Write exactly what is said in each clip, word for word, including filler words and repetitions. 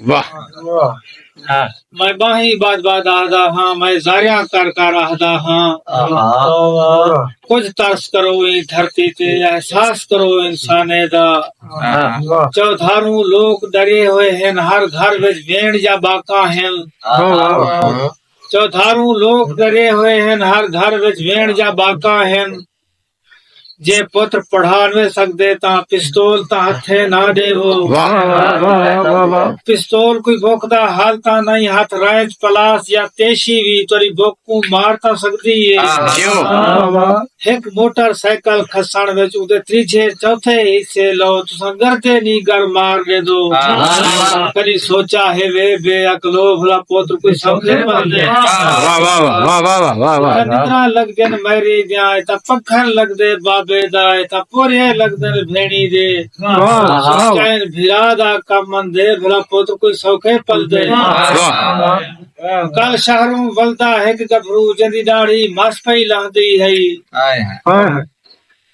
واہ۔ میں ٻاہیں ٻدھ ٻدھ آہدا ہاں، میں زاریاں کر کر آہدا ہاں۔ کجھ ترس کرو ایں دھرتی تے، احساس کرو انسانے دا۔ چودھاروں لوک ݙرے ہوئے ہن، ہر گھر وچ بھیݨ یا ٻاکاں ہن۔ چودھاروں لوک ݙرے ہوئے ہن، ہر گھر وچ بھیݨ یا ٻاکاں ہن۔ جے پتر پڑھا نوے سڳدے تاں پستول تاں ہتھے نہ ݙیوو۔ پستول کوئی بکھ دا حل تاں نئیں، ہتھ رائج پلاس یا تیشی وی تیݙی بکھ کوں مار تاں سڳدی اے۔ ہک موٹر سائیکل کھسݨ وچ اوندے تریجھے چوتھے حصے لو تساں ڳردے نی ڳر مار ݙیندو۔ کݙی سوچا ہے وے بے عقلو، بھلا پتر کوئی سوکھے پلدے۔ نندراں لڳدن میری دیاں، اے تاں پکھن لڳدے بابے دا، اے تاں پورے لڳدن بھیݨی دے۔ چین بھرا دا کم مندے، بھلا پتر کوئی سوکھے پلدے۔ کل شہروں ولدا ہک گبھرو، جیندی ݙاڑھی مس پئی لہندی ہئی۔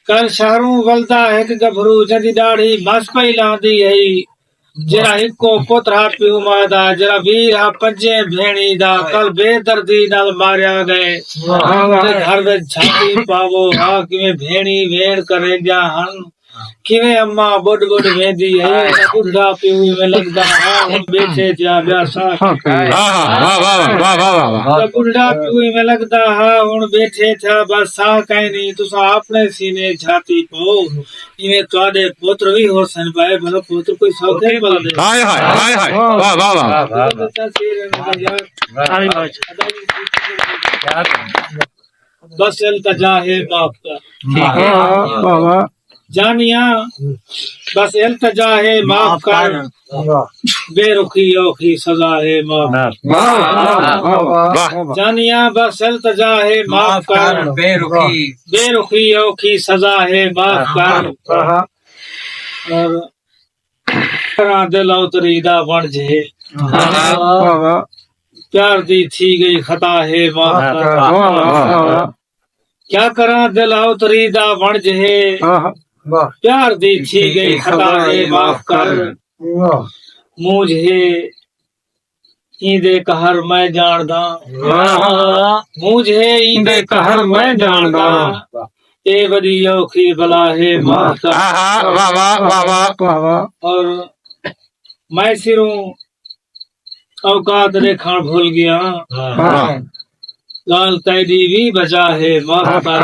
کل شہروں ولدا ہک گبھرو، جیندی ݙاڑھی مس پئی لہندی ہئی۔ جیڑھا ہکو پتر ہا پیو ماء دا، جیڑھا ویر ہا پنجیں بھیݨی دا، کل بے دردی نال ماریا ڳئے۔ تے گھر وچ جھاتی پاوو ہا، کیویں بھیݨی ویݨ کریندیاں ہن، کیویں اماں ٻݙ ٻݙ ویندی ہئی۔ تاں ٻڈھا پیو ایویں لڳدا ہا، ہݨ ٻیٹھے تھیا ٻیا ساہ کائنی۔ تاں ٻڈھا پیو ایویں لڳدا ہا، ہݨ ٻیٹھے تھیا ٻس ساہ کائنی۔ تساں اپݨے سینے جھاتی پاؤ، ایویں تہاݙے پتر وی ہوسن پئے، بھلا پتر کوئی سوکھے پلدے۔ ہائے ہائے ہائے ہائے، واہ واہ واہ۔ بس التجا ہے معاف کر۔ جانیاں، بس التجا ہے معاف کر۔ بے رخی اوکھی سزا ہے معاف کر۔ جانیاں، بس التجا ہے معاف کر۔ بے رخی اوکھی سزا ہے معاف کر۔ اور کراں دل اوتری دا ونج ہے۔ پیار دی تھی ڳئی خطا ہے معاف کر۔ کیا کراں دل اوتری دا ونج ہے۔ پیار دی تھی ڳئی خطا ہے معاف کر۔ مونجھ ہے ایندے قہر میں ڄاݨداں۔ مونجھ ہے ایندے قہر میں ڄاݨداں۔ اے وݙی اوکھی بلا ہے معاف کر۔ اور میں سروں اوقات ݙیکھݨ بھل ڳیاں۔ ڳالھ تیݙی وی بجا ہے معاف کر۔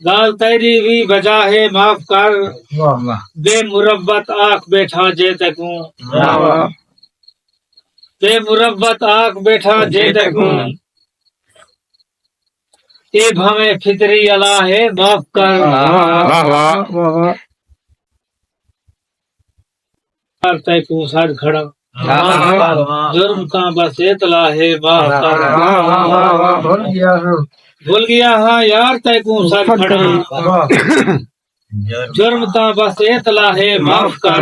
ڳالھ تیݙی وی بجا ہے معاف کر۔ بے مروت آکھ ٻیٹھاں جے تیکوں۔ بے مروت آکھ ٻیٹھاں جے تیکوں۔ اے بھانویں فطری الا ہے معاف کر۔ یار تیکوں سݙ کھڑاں۔ جرم تاں بس اے تلا ہے معاف کر۔ بھل ڳیا ہاں یار تیکوں سݙ کھڑاں۔ جرم تاں بس اے تلا ہے معاف کر۔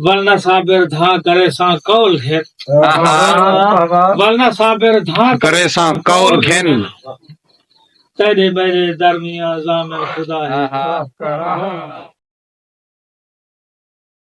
ولنا صابر دھاں کریساں قول گھن۔ ولنا صابر دھاں کریساں قول گھن۔ تیݙے میݙے درمیاں ضامن خدا ہے معاف کر۔